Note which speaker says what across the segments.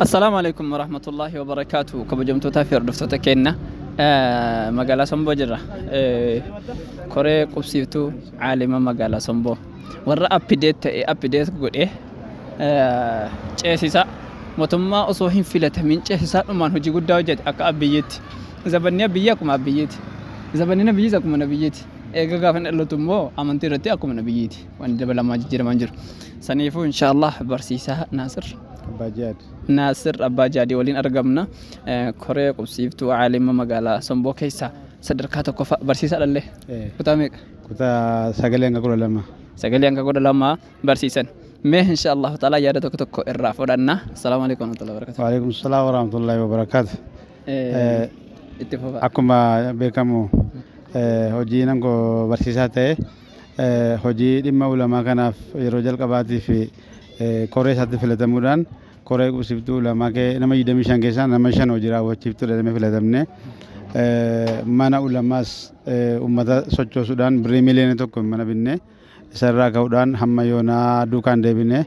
Speaker 1: Assalaamu alaikum warahmatullahi wabarakaatu. Kabajamtootaa fi hordoftoota keenya magaalaa Somboo jirra. Koree qubsiiftuu caalima magaalaa Somboo. Warra update ta'e update godhee ceesisa mootummaa osoo hin filatamin ceesisaa dhumaan hojii guddaa hojjete akka Abiyyiitti. Zabanni Abiyyi akkuma Abiyyiiti. Zabanni Nabiyyiis akkuma Nabiyyiiti. Eega gaafa inni dhalatu immoo amantii irratti akkuma Nabiyyiiti. Wanni dabalamaa jijjiiramaa hin jiru. Saniifuu inshaallah barsiisaa Naasir
Speaker 2: Abbaa Jihaad.
Speaker 1: Naasir Abbaa Jihaadii waliin argamna. Koree qubsiiftuu caalima magaalaa Somboo keessaa sadarkaa tokkoffaa barsiisaa dhallee. Kutaa meeqa?
Speaker 2: Kutaa sagalee hanga 12.
Speaker 1: Sagalee hanga 12 barsiisan. Mee insha Allahu ta'ala yaada tokko tokko irraa fudhanna. Assalaamu alaikum warahmatullahi wabarakatuh.
Speaker 2: Waalaikum salaam warahmatullahi wabarakatuh.
Speaker 1: Itti fufa.
Speaker 2: Akkuma beekamu hojii nan koo barsiisaa ta'e hojii dhimma ulamaa kanaaf yeroo jalqabaatiif koree isaatti filatamuudhaan koree qubsiftuu ulamaa kee nama 25 keessaa nama 5 hojii raawwachiiftuu jedhamee filatamne mana ulamaas uummata sochoosuudhaan birrii miliyoona 1 mana binne. Isarraa ka'uudhaan hamma yoonaa duukaan deebine.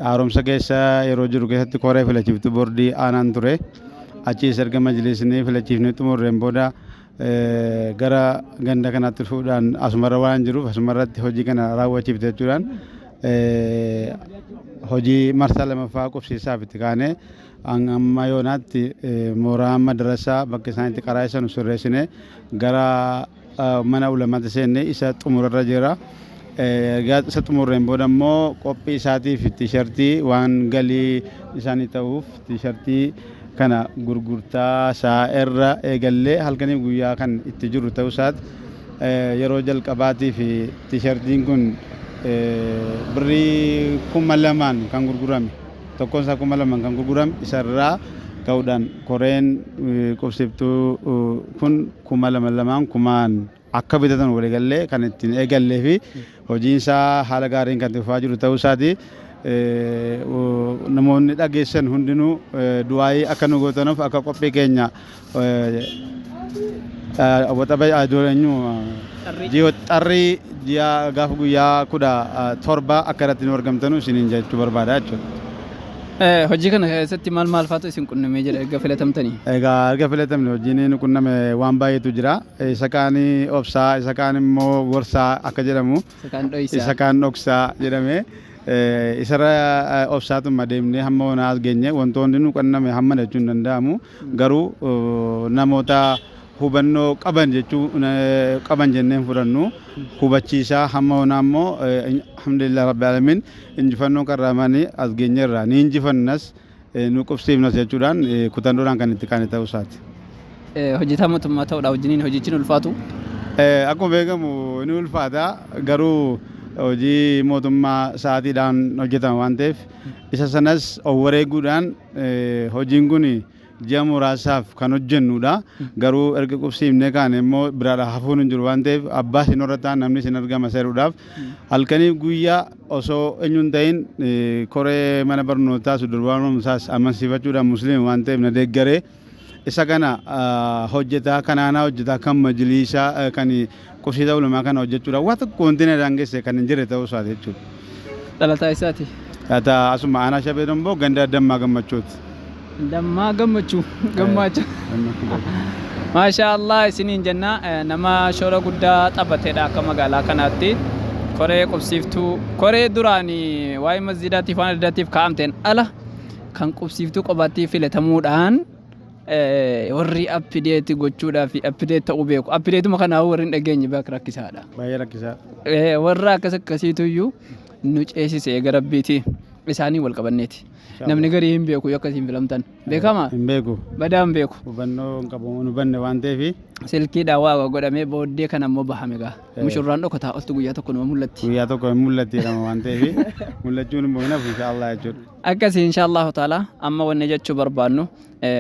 Speaker 2: Haaromsa keessa yeroo jiru keessatti koree filachiiftuu boordii aanaan ture. Achiis erga majliisni filachiifnee xumurreen booda gara ganda kanaatti dhufuudhaan asumarra waan jiruuf asumarratti hojii kana raawwachiifte jechuudhaan hojii marsaa lamaffaa qubsiisaaf itti kaanee amma yoonaatti mooraa madarasaa bakka isaan itti qaraa'isanu sirreessine gara mana ulamaatti seenne isa xumurarra jira. Ergaa isa xumurreen booda immoo qophii isaatiif tiishartii waan galii isaanii ta'uuf tiishartii kana gurgurtaa isaa irra eegallee halkaniif guyyaa kan itti jiru ta'uu isaati. Yeroo jalqabaatiif tiishartiin kun birrii 2000n kan gurgurame. Tokkoon isaa 2000n kan gurgurame isarraa ka'uudhaan koreen qubsiftuu kun 2000 lamaan kumaan akka bitatan waliigallee kan ittiin eegallee fi hojiin isaa haala gaariin kan itti fufaa jiru ta'uu isaati. Namoonni dhageessan hundinuu du'aayii akka nu gootanuuf akka qophii keenya xarrii ji'a gaafa guyyaa 17 akka irratti nu argamtanu isiniin jechuu barbaada jechuudha.
Speaker 1: Hojii kana keessatti maal maal faatu isin qunnamee jira erga filatamtanii?
Speaker 2: Egaa erga filatamne hojiin nu qunname waan baay'eetu jira. Isa kaan obsaa, isa kaan immoo gorsaa akka jedhamu,
Speaker 1: Isa kaan dhoysaa.
Speaker 2: isa kaan dhoksaa jedhame. Isarra obsaatuma deemnee hamma onaa as geenye wantoonni nu qunname hamma jechuun hin danda'amu. Garuu namoota hubannoo qaban jechuu qaban jennee hin fudhannu. Hubachiisaa hamma onaa immoo alhamdulillah rabbi alamin injifannoo qarraamanii as geenyeerra. Ni injifannas nu qubsiifnas jechuudhaan kutannoodhaan kan itti kaane ta'uu isaati.
Speaker 1: Hojjetaa mootummaa ta'uudhaa wajjiniin hojichi hin ulfaatu?
Speaker 2: Akkuma beekamu ni ulfaata garuu hojii mootummaa sa'aatiidhaan hojjetama waan ta'eef isa sanas of wareeguudhaan hojiin kun ji'a muraasaaf kan hojjennudha. Garuu erga qubsiifnee kaane immoo biraadha hafuun hin jiru waan ta'eef abbaa isin horrataa namni isin argama seeruudhaaf halkaniif guyyaa osoo eenyu hin ta'in koree mana barnootaas durbaa barumsaas amansiifachuudhaan musliima waan ta'eef na deeggaree isa kana hojjetaa kan aanaa hojjetaa kan majliisaa kan qubsiisa ulamaa kana hojjechuudhaan waa tokko wanti na daangesse kan hin jirre ta'uu isaati jechuudha.
Speaker 1: Dhalataa eessaati?
Speaker 2: Dhalataa asuma aanaa Shabee Domboo ganda Dammaa Gammachuuti.
Speaker 1: Dammaa Gammachuu gammaacha. Maashaa Allah isiniin jenna nama shoora guddaa taphateedha akka magaalaa kanaatti. Koree qubsiiftuu koree duraan waa'ee masjiidaatiif waan adda addaatiif kaa'amteen ala kan qubsiiftuu qobaatti filatamuudhaan warri update gochuudhaaf update ta'uu beeku. Updateuma kanaa warri hin dhageenye bakka rakkisaadha.
Speaker 2: Baay'ee rakkisaa.
Speaker 1: Warra akkas akkasiitu iyyuu nu ceesise eega rabbiiti. Isaanii wal qabanneeti. Namni garii hin beeku yoo akkasiin filamtan. Beekama?
Speaker 2: Hin beeku.
Speaker 1: Badaa hin beeku.
Speaker 2: Hubannoo hin qabu hin hubanne waan ta'eef.
Speaker 1: Silkiidhaan waa godhamee booddee kana immoo bahame gaa. Mushurraan dhokataa oltu guyyaa tokko numa mul'atti.
Speaker 2: Guyyaa tokko hin mul'atti jedhama waan ta'eef mul'achuun immoo hin hafu inshaallah jechuudha.
Speaker 1: Akkasii insha Allahu ta'ala amma wanni jechuu barbaannu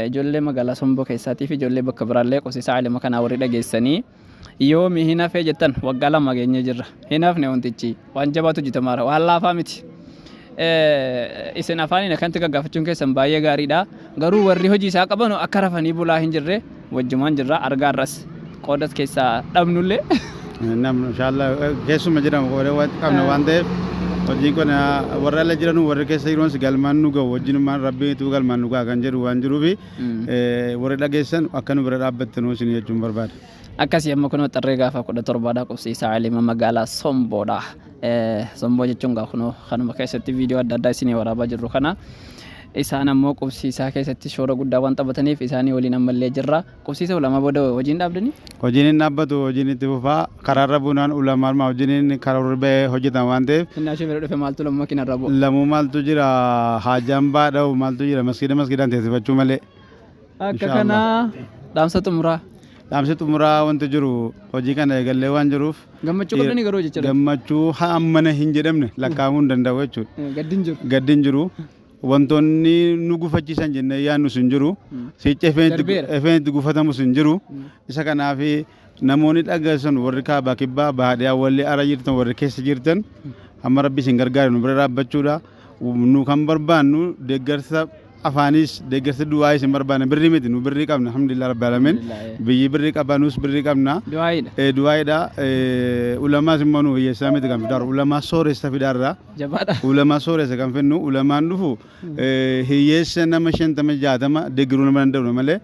Speaker 1: ijoollee magaalaa Somboo keessaatii fi ijoollee bakka biraallee qosisaa alima kanaa warri dhageessanii yoomi hin hafee jettan waggaa 2 geenyee jirra. Hin hafne wantichi waan jabaatu hojjetamaara waan laafaa miti. Isin afaaniin akkanatti gaggaafachuun keessan baay'ee gaariidha. Garuu warri hojii isaa qabanu akka rafanii bulaa hin jirre wajjumaan jirra argaa irras qoodas keessaa dhabnullee.
Speaker 2: Namni inshaallah keessuma jedhamu qooda waan qabna waan ta'eef Hojiin kun warra ala jiran warri keessa jiran galmaan nu ga'u wajjinumaan rabbiitu galmaan nu ga'a kan jedhu waan jiruufi warri dhageessan akka nu bira dhaabbattanuu isin jechuun barbaada.
Speaker 1: Akkasii amma kunoo xarree gaafa 17dha qubsiisaa Alima magaalaa Somboodha. Somboo jechuun gaa kunoo kanuma keessatti viidiyoo adda addaa isinii waraabaa jirru kana. Isaan ammoo qubsiisaa keessatti shoora guddaa waan taphataniif isaanii waliin ammallee jirra. Qubsiisa ulamaa booda hojiin dhaabdanii?
Speaker 2: Hojiin hin dhaabbatu, hojiin itti fufaa. Karaarra buunaan ulamaadhuma wajjiniin karoorri ba'ee hojjetama waan ta'eef.
Speaker 1: Innaa ishee bira dhufe maaltu lamuu makiinarra bu'a?
Speaker 2: Lamuu maaltu jira, haajaan baadha'u maaltu jira, masgiida masgiidaan teessifachuu malee.
Speaker 1: Akka
Speaker 2: Inshaallah.
Speaker 1: kanaa dhaamsa xumuraa.
Speaker 2: Dhaamsi xumuraa wanti jiru hojii kana eegallee waan jiruuf.
Speaker 1: Gammachuu qabdanii garuu jechuudha.
Speaker 2: Gammachuu hammana hin jedhamne lakkaa'amuu hin danda'u jechuudha.
Speaker 1: Gaddi hin jiru.
Speaker 2: Gaddi hin jiru. Wantoonni nu gufachiisan jennee yaadnus hin jiru. Sichi
Speaker 1: Darbeera.
Speaker 2: efeen itti gufatamus hin jiru. Isa kanaaf namoonni dhageessan warri kaabaa kibbaa baadiyyaa walli ara jirtan warri keessa jirtan hamma rabbi isin gargaare nu bira dhaabbachuudha. Nu kan barbaannu deeggarsa afaanis deeggarsa du'aayis hin barbaanne birrii miti nu birrii qabna alhamdulillah rabbi alamin.
Speaker 1: Alhamdulillah.
Speaker 2: Biyyi birrii qaba nus birrii qabna.
Speaker 1: Du'aayiidha.
Speaker 2: Du'aayidha. Ulamaas immoo nu hiyyeessaa miti kan fidaaru. Ulamaa sooressa fidaarra.
Speaker 1: Jabaadha.
Speaker 2: Ulamaa sooressa kan fennu ulamaan dhufu hiyyeessa nama 50 60 deeggaruu nama danda'u malee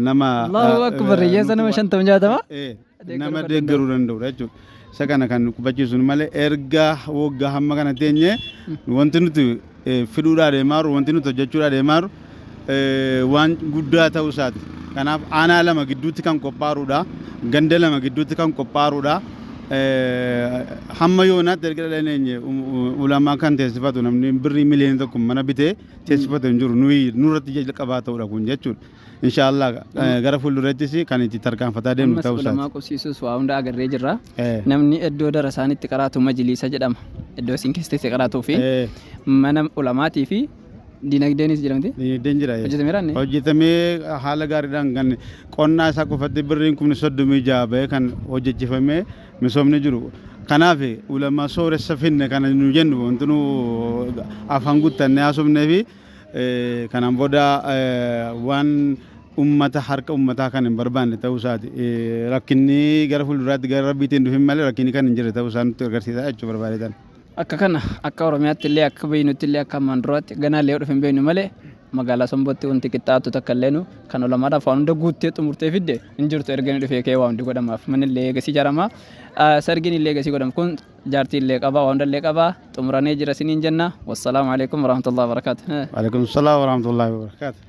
Speaker 2: nama
Speaker 1: Allahu akbar hiyyeessa nama 50 60?
Speaker 2: Nama deeggaruu danda'udha jechuudha. Isa kana kan nu qubachiisu malee erga waggaa hamma kana teenye wanti nuti fiduudhaa deemaaru wanti nuti hojjechuudhaa deemaaru waan guddaa ta'uu isaati. Kanaaf aanaa lama gidduutti kan qophaa'uudha. Ganda lama gidduutti kan qophaa'uudha. Hamma yoonaatti erga dhaleenye ulamaa kan teessifatu namni birrii miliyoona 1 mana bitee teessifatu hin jiru. Nuyi nurratti jalqabaa ta'uudha kun jechuudha. Inshaallah gara fuuldurattis kan itti tarkaanfataa deemnu
Speaker 1: Ammas
Speaker 2: ta'uu
Speaker 1: ulamaa
Speaker 2: isaati.
Speaker 1: qubsiisuus waa hunda agarree jirra. Namni iddoo darasaan itti qaraatu majliisa jedhama. Iddoo isin keessatti itti qaraatuu fi mana ulamaatii fi dinagdeenis jedhamti.
Speaker 2: Dinagdeen jira.
Speaker 1: Hojjetameera inni?
Speaker 2: Hojjetamee haala gaariidhaan kan qonnaa isaa qofatti birriin kumni 36 bahee kan hojjechifamee misoomni jiru. Kanaaf ulamaa sooressa finne kana nu jennu wanti nu afaan guuttannee haasofnee fi Kanaan booda waan ummata harka ummataa kan hin barbaanne ta'uu isaati. Rakkinni gara fuulduraatti gara rabbiitiin dhufin malee rakkinni kan hin jirre ta'uu isaa nutti agarsiisa jechuu barbaadeetan.
Speaker 1: Akka kana akka Oromiyaatti illee akka beeknutti illee akka ammaan duraatti ganaa illee yoo dhufe hin beeknu malee magaalaa Sombootti wanti qixxaatu takka illee nu kan olamaadhaaf waan hunda guuttee xumurtee fidde hin jirtu erga inni dhufee ka'ee waa hundi godhamaaf manni illee eegasii ijaarama sargiin illee eegasii godhama kun Jaartii illee qaba waan hunda illee qaba xumuranee jira isiniin jenna wassalaamu alaikum warahmatullahi wabarakaatu.
Speaker 2: Waalaikum salaam warahmatullahi wabarakatuh.